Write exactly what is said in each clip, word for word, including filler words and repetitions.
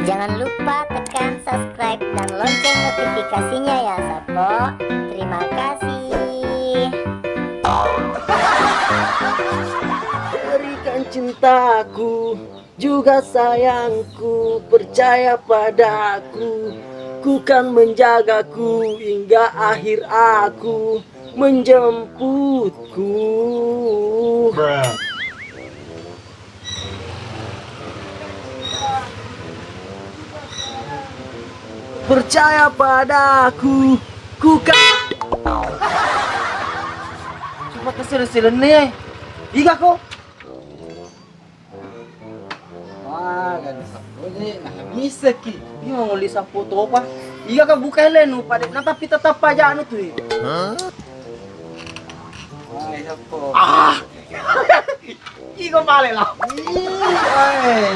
Jangan lupa tekan subscribe dan lonceng notifikasinya ya, Sappo. Terima kasih. Berikan cintaku juga sayangku, percaya padaku, ku kan menjagaku hingga akhir aku menjemputku. Percaya padaku, ku kan. Coba kesel-selen nih. Iga ko. Wah, gak ada sappo deh. Nah, bisa ki. Ini mau ngoli sappo topa. Iga ka buka lenu pada. Nah, tapi tetap aja anu tuh. Hah? Wah, sappo. Ah. Iko balik lah. Ih, ai.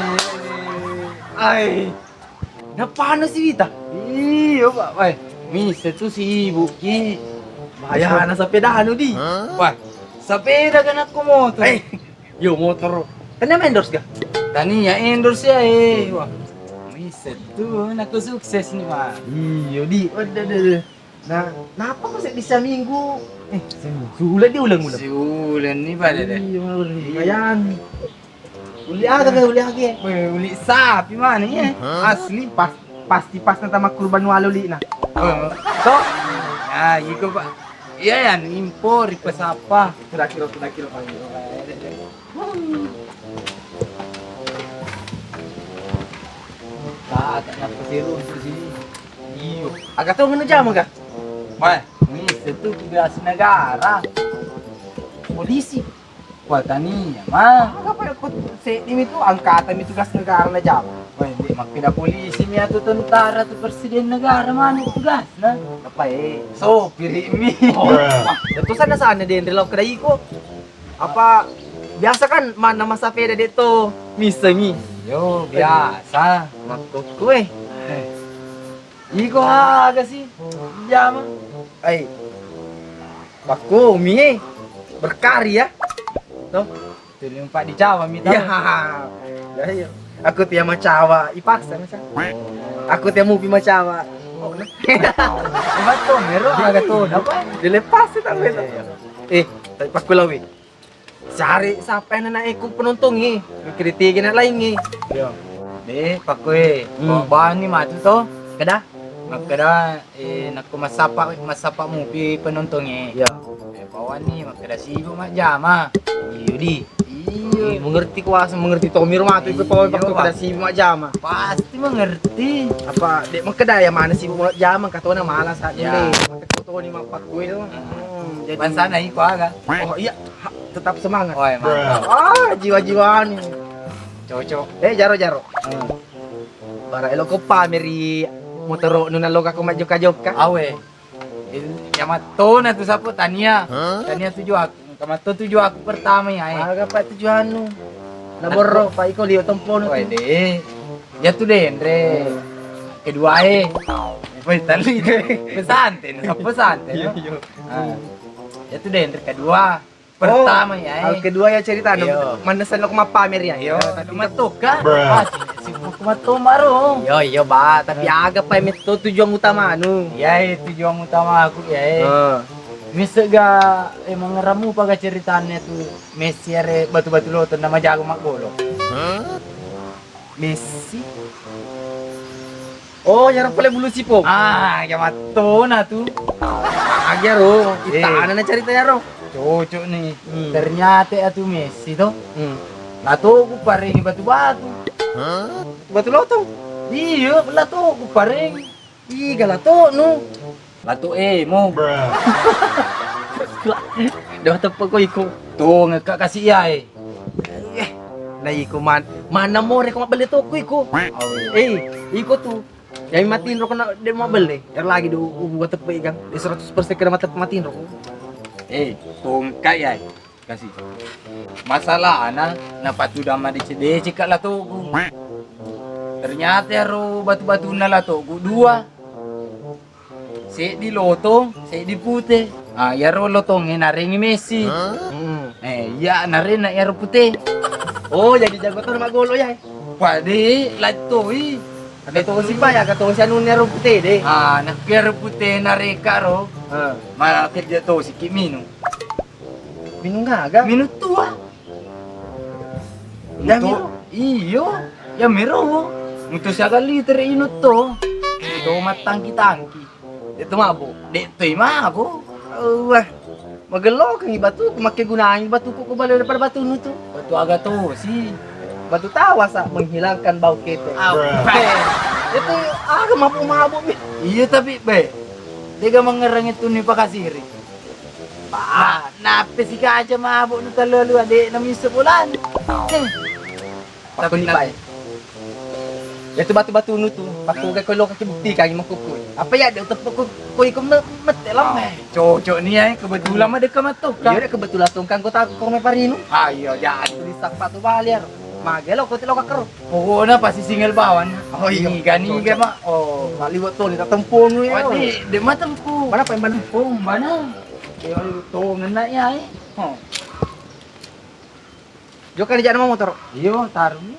Ai. Napana si Wita? Iyo, Pak. Wah, misa tu sibuk ki. Bayana sepeda anu di. Wah, sepeda kan aku motor. Eh, yo motor. Tania endorse ga? Tania endorse ya, eh. Wah, misa tu aku sukses nih, Pak. Iyo di. Waduh, waduh, waduh. Nah, napa kok seddi seminggu? Eh, seminggu. Sudah diulang-ulang. Siulang nih pada deh. Iya, ulang. Iya. Bayang. Uli aga ga uli aga? Weh, uli sapi mana ya? Hah? Asli pas pasti pas nata makkurban walo uli na. Oh. Toh? Ya, iko Pak. Iya ya, impor ripesapa. Sudah kira, sudah kira. Tata nappa siruntu sini. Iyo. Aga tau menu jama ga? Wah, ini itu tugas negara. Polisi. Wah, tania, mah. Aga pada seddi mi tu angkatan mi tugas negara na jama. Wah, ini makkeda polisi mi atau tentara tu presiden negara mana tugasna? Apa eh? Sopir mi. Oh, wah, itu sana-sana deh, lo kira iko. Apa biasa kan mana massapeda de to missengi. Yo, biasa. Makkokko eh. Iko aga sih? Jama. Ai. Pakkomi eh. Berkarya. Toh. Tuli empat dicawa mi tau. Ya. Ya, iya. Aku tiap macawa ipaksa masa. Aku tiap mupi macawa. Oh, nah. Emang to mero aga to apa? Dilepas sih tapi. Iya, iya. Eh, tapi pakkulawi. Cari sapa yang nak ikut penontongi. Kritiki nak laingi. Iya. De, pakkoe. Hmm. Bani matu to. Keda? Makkeda, eh, nakko massapa, massapa mupi penontongi. Iya. Eh, pawani makkeda sibuk majjama. Iyo di. Iyo. Eh, mengerti kuasa, mengerti tomiro matu ikut pawai pakko kada sibuk majjama. Pasti mengerti. Apa dek makkeda ya mana sibuk majjama katona malas saat ini. Makkeda toni mappakkuil. Hmm, jadi bangsana iko aga. Oh iya, ha, tetap semangat. Oh, emang. Ah, jiwa-jiwa nih. Cocok. Eh, jaro-jaro. Hmm. Bara elo ko pameri motoro nuna loka ko majjoka-joka. Awe. Jamattona tu sapo tania. Hah? Tania tuju aku. Kamatto tuju aku pertama ya. Aga pa tujuannu? Naborro pa iko lio tompono. Wae de. Ya tu denre. Kedua e. Woi tali. Pesante, pesante. Iya, iya. Ah. Ya tu denre kedua. Pertama ya, eh. Al kedua ya cerita anu. Iya. Mannesan lo mappamer ya. Iya, tapi matoka. Ah, si, si matoka ro. Iya, iya, ba, tapi aga pa metto tujuan utama anu. Iya, eh, tujuan utama aku ya, eh. Heeh. Misega emang ramu paga ceritanya tu Messi are batu-batu loto nama jago maggolo. Messi. Oh, yaro pole bulu sipong. Ah, ya mattona tu. Agi yaro, eh, itana na carita yaro. Cocok nih. Hmm. Ternyata atu Messi to. Hmm. Latoku parengi batu-batu. Hah? Batu lotong? Iya, latoku parengi. Iga latonu? Lato emo. Dewa teppe ko iko. Tongekka kasi iyae. Eh, na iko man, mana more ko mabbelle toko iko. Eh, iko tu. Yang matinro kena de mabbelle. Yang lagi do ubu teppe ikang. De seratus persen kena mate matinro. Eh, tongekka iyae. Kasi. Masalahna napatudang madeceng-deceng ka latoku. Ternyata ero batu-batunna latoku dua. Seddi lotong, seddi pute. Ah, iyaro lotongnge narengi Messi. Hmm. Eh, iya narenna iyaro pute. Oh, jadi jago to maggolo ya. Pade lattoi. Aga tosi pa ya, aga tosi anunna ero pute de. Ah, na piaro pute nareka ro. Heeh. Malah kerja tosi ki minum. Minum aga? Minum tua. Ya, mutu, minum. Iyo, ya mero. Mutu siaga liter inung to. To mattangki-tangki. Itu mabuk. Dek toi mabuk. Wah, magellokengngi batuku, makkegunangi batuku ko bale daripada batunu tu. Batu aga tosi. Batu tawasa menghilangkan bau ketek. Apa? Eh, itu aga mabuk-mabuk mi. Iya tapi be, dega mangerang itu ni pakasiri. Pak, nape si kaca mabuk nu terlalu adek na misu bulan. Eh. Tapi tapi ya tu batu-batu nu tu, aku ke kolo kaki bukti kaki makukui. Apa ya ada tepuk ku koi ku me- mete lah. Cocok ni ai, kebetulan mah dekat mah tu. Iya, kebetulan tongkang kota aku kau parinu. Ah iya, jadi. Di sapa tu baliar. Magelo kau telo kakero. Pokoknya pasti single bawan. Oh iya. Niga niga mak. Oh, mali buat tu ni tak tempung ni. Oh, di de mah tempung. Mana paling mana? Tempung mana? Dia tu ngena ya ai. Oh. Jokka ni jana motor. Iyo, tarung.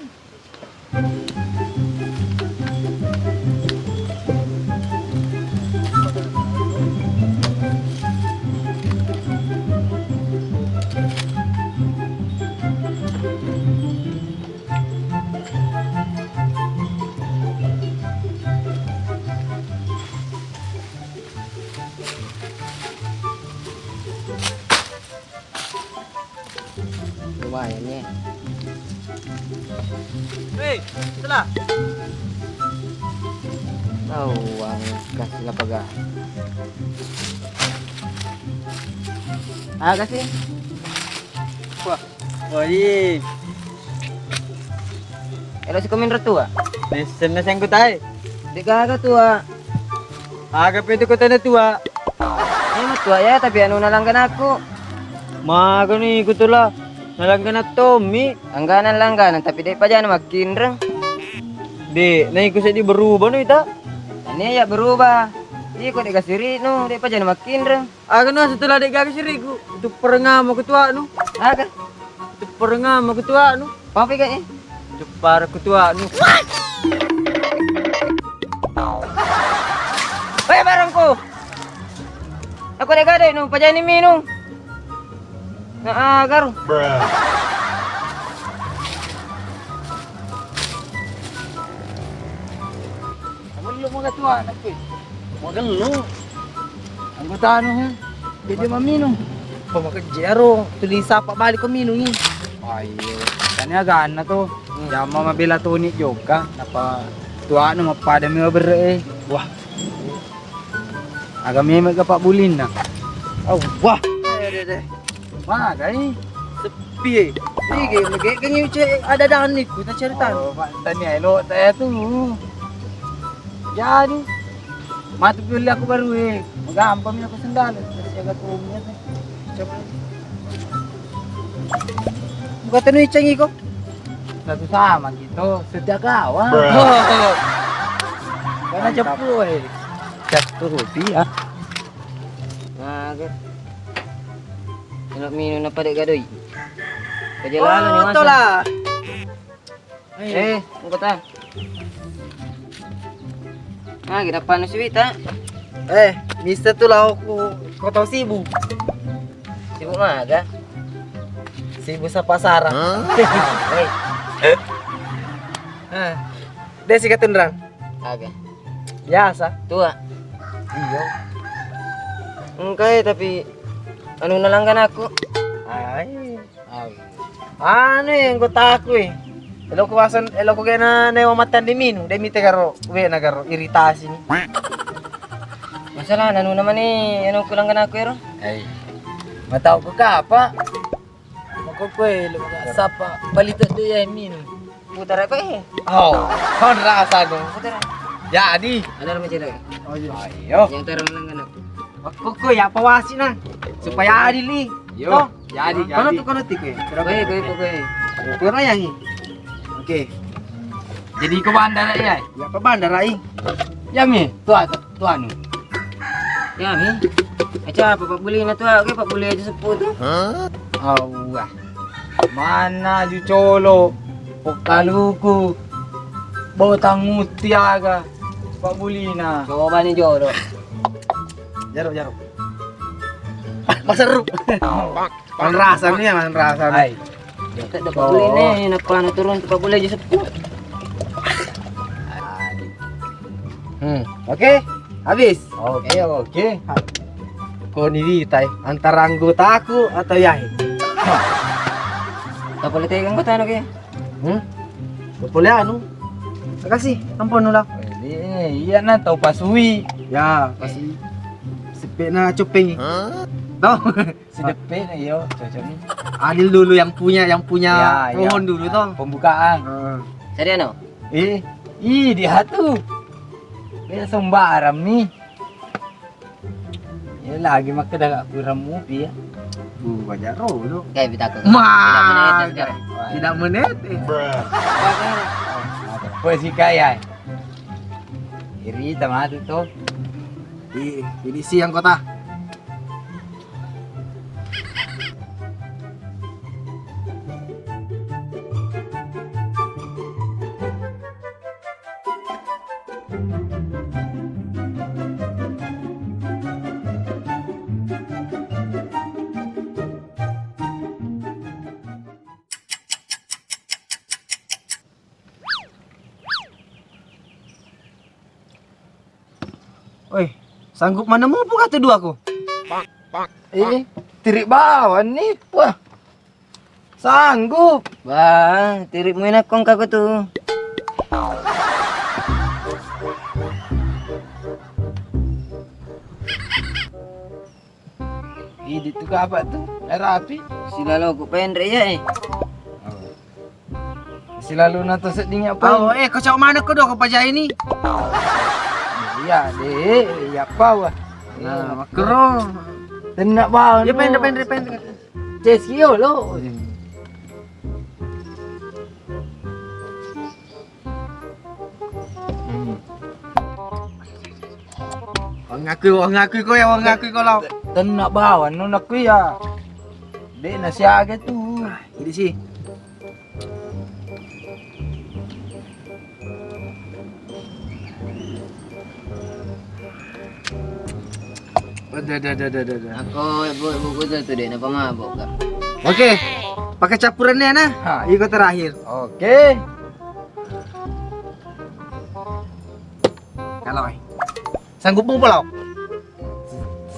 Lumayan ya. Hei, setelah. Tahu uang kasih apa gak? Ah, kasih. Wah, woi. Elo si komen tua. Nesen nesen kutai. Dek gaga tua. Aga pe tu kotana tua. Eh, matua ya, tapi anu nalanggan aku. Magani kutula. Nalanggan Tommy. Langganan, langganan, tapi dek pajana makkinreng. Dek, na iku seddi berubah no ita. Ini ya berubah. Iko dek kasiri no, dek pajana makkinreng. Aga no setelah dek gaga siriku. Itu perengam aku tua no. Aga? Itu perengam aku tua no. Papi ka eh? Itu para aku tua no. Hei, barangku. Aku dek gade nu pajani minum. Nah, agar. Kamu lu mau ketua anak gue. Model lu. Anggota anu he. Jadi maminum. Apa makejero? Tulis apa balik kau minum ni? Ayo. Tanya gana tuh. Hmm. Jama mabela toni joka. Apa tua anu mapada mi berre. Wah. Aga meme ga pabbulinna. Oh, wah. Eh, deh, deh. Magai? Sepi e. Ige, mege kengi uce ada dani ku ta cerita. Oh, Pak, tani elo ta ya tu. Jadi matu pilih aku baru e. Gampang aku sendal. Terus ya gak tuh. Coba. Bukan tenu iceng iko. Satu sama gitu, sejak awal. Karena cepu e. Satu rupiah. Mager. Elo minum napa dek gadoi. Kaje lalo ni masa. Tola. Eh, engko ta. Ah, kita panu siwita. Eh, Mister tu lao ku kota Sibu. Sibuk maga? Sibuk sapasara. Hah? Woi. Ah. Desi katunrang. Aga? Biasa. Tua. Iya. Engkai tapi anu nalanggan aku. Ai. Anu e, anggotaku e. Eloku wasen, eloku gena newa mattan di minu, de mite garo, we na garo iritasi ni. Masalah nanu namani anu kulanggan aku ero. Ai. Matau ku kapa? Mako kue lu sapa balita de ya minu. Putar apa e? Oh, kon rasa dong. Putar. Jadi. Ada nama cedek. Oh iya. Ayo. Yang terang langgan aku. Makkukkoi, apa wasi na? Supaya adil ni. Yo, toh? Jadi, kono jadi. Tu kono tiko. Koe, koe, koe. Koe yang ni. Oke. Jadi ke bandar ya? Ya ke bandar ai. Ya mi, tua, tua anu. Ya mi. Aja apa pak beli na tua, oke pak beli aja sepuluh tu. Hah? Allah. Mana ju colo, pokaluku, Botang mutti aga pabbulina. Coba ni jolo. Jaro, jaro. Maseru. Manrasa ni ya, manrasa ni. Ai. Kita dapat beli ni, nak kau turun tempat boleh je sepuluh. Hmm, oke, habis. Oke, oke. Ko ni witai antara anggotaku atau yahe. Tak boleh tegang kau tanu ke? Hmm? Gak boleh anu. Makasih, ampun ulang. Eh, iya na tau pasui. Ya, pasui. Sepena copeng. Tau? Sideppe na iyo, cocok ni. Adil dulu yang punya, yang punya pohon dulu toh. Pembukaan. Heeh. Seriano? Eh, ih, dia tu. Dia sembarang ni. Ya lagi makkeda gak kurang mupi ya. Bu, wajar lo. Kayak bitaku. Ma, tidak menetes, kan? Tidak menetes. Woi, si kaya. Iri tamatu to. Di, di si yang kota. Oi, sanggup mana mupu kata dua ko? Eh, tirik bawang ni. Wah, sanggup. Bang, tirik muina kong kako tu. Idi tu kapa tu? Rapi. Silalo ku penre ya eh. Silaluna to sedding apa? Oh, eh, kocok mana ko do ko pajai ni? Iya, deh, iya apa wah? Nah, makro. Tennak bawang. Ya penre, penre, penre. Ces yo lo. Hmm. Wangakui, wangakui ko ya, wangakui ko lao. Tennak bawang no nakui ya. Dek nasiaga tu. Ini sih. Ada, ada, ada, ada, ada, ada. Aku ibu-ibu kutu tu dek, napa mabok kak? Oke, pakai campurannya nah. Ha. Iko terakhir. Oke. Kalau eh. Sanggup mupa lao?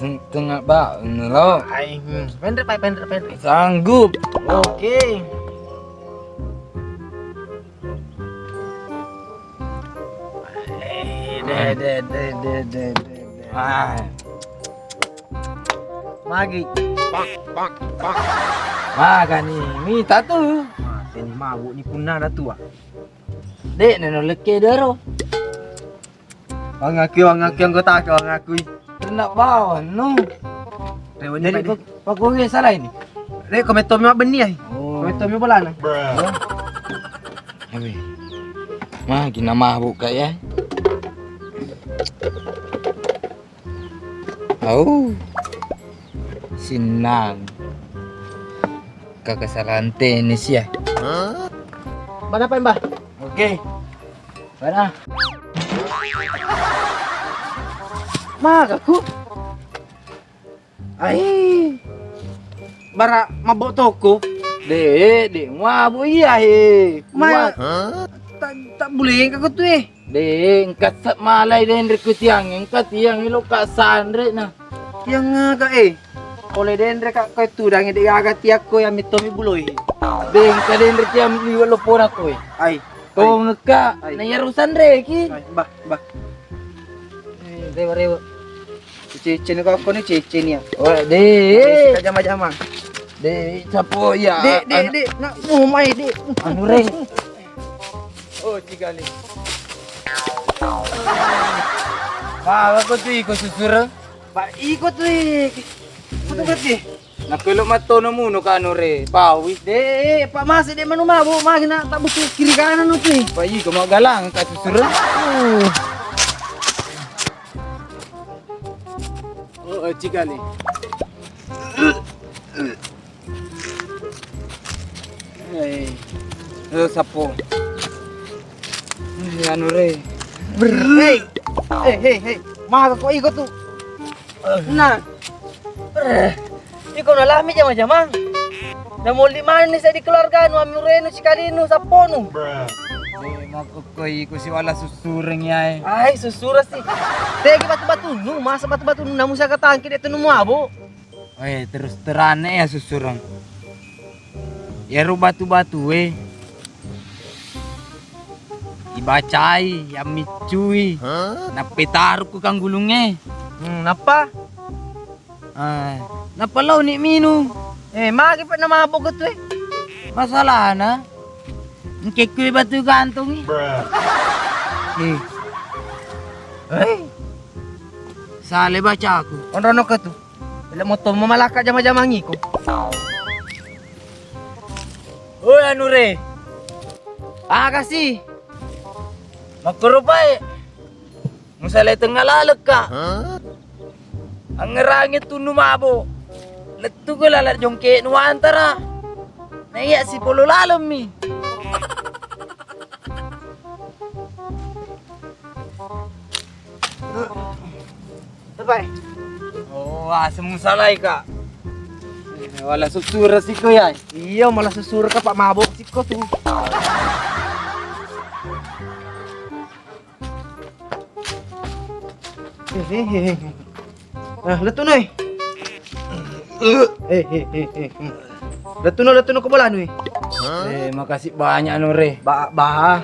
Sen-, tengah ba, lo. Ai, hmm. Pendek, pai, pendek, pendek. Sanggup. Oke. Eh, deh, deh, deh. Ah. Magi. Maga ni, mita tu. Mate ni mabuk ni punna na tua. Dek, neno lekke dero. Wangakui, wangakui anggota ke, wangakui. Tennak bawang no. Rewa ni. Jadi pak-, pakoge salah ini. Rek, kometto mi mabbenni ai. Oh. Kometto mi bolana. Awe. Magi na mabuk kak ya. Au. Sinnang. Kaka sarante ni sia. Mana apa, Mbah? Oke. Mana? Maga ku. Ai. Bara mabok toko. De, de, mabok iya he. Ma-, kuat. Tak, tak boleh engka ko tu eh. De, engka sa-, malai denre ku tiang, engka tiang elo ka sanre na. Tiang aga eh. Pole denre ka ko tu dang de gaga tiang ko yang mitto mi buloi. De, engka denre tiang liwe lopona ko eh. Ai. Tong ka, ai. Na yaro sanre ki. Ai, bah, bah. Eh, rewa, rewa. Cece ni kau ni cece ni ya. Oh, de. Jama-jama. De, capo ya. De, de, de. Nak mau mai de. Anu re. Oh, tiga ni. Pak, aku tu iko susur. Pak, iko tu. Betul berarti. Nakko elo mattono muno kanu re, pawi. De, Pak Mas, de manu mabuk, magi na tabbusu kiri kanan no tu. Pak, iko mau galang ka susur. Oh, eh, cikali. Eh, eh, sapo. Anu re. Hei, hei, hei, hei. Maka ko iko tu. Nah. Iko nalami jama-jamang. Namolli manenni seddi keluarganu, amurenu, sikalinu, sapponu. Eh, makkukko iko siwala sussureng yae. Ai, sussureng si. Tegi batu-batunu, masa batu-batunu namu siaga tangki de tunu mabo. Eh, terus terane ya sussureng. Yaro batu-batue ibacai, yammiccui, nappetarukku kanggulungnge. Hmm, nappa? Ah, nappa launi minung. Eh, magi pa namabok tu, eh? Masalahna, engkekku batu gantungi. Eh. Eh. Sale bacaku. Onrono ke tu. Ele moto mamalaka jama-jamang iko. Oi, anu re. Aga si? Makkurupai. Musalai tengnga lalekka. Angngerangi tunnu mabo. Lettu ke lalak jongke nu antara. Naiya sipolo lalemmi. Tepai. Oh, asem musalai ka. Wala susur siko ya. Iya, malah susur ka, Pak, mabok siko tu. Eh, eh, eh, eh. Nah, lettu noi. Eh, eh, eh, eh. Lettu no, lettu no ko bola noi. Eh, makasih banyak no re. Ba, ba.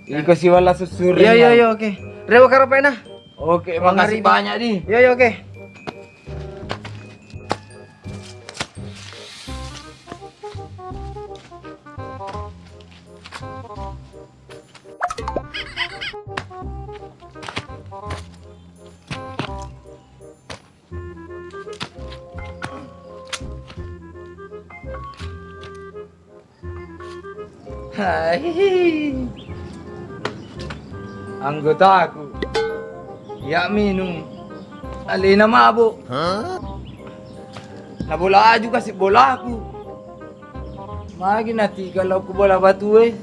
Iko siwala susur. Iya, iya, iya, oke. Rewa karapena. Oke, makasih banyak di. Iya, iya, oke. Hai. Anggotaku. Ya minung. Alena mabo. Nabola aju kasi bolaku. Magi natiga lao ku bola batue.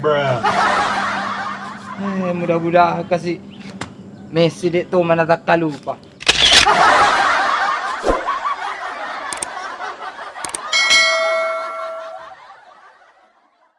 Eh, mudah-mudahan kasi Messi de to mana takkalupa.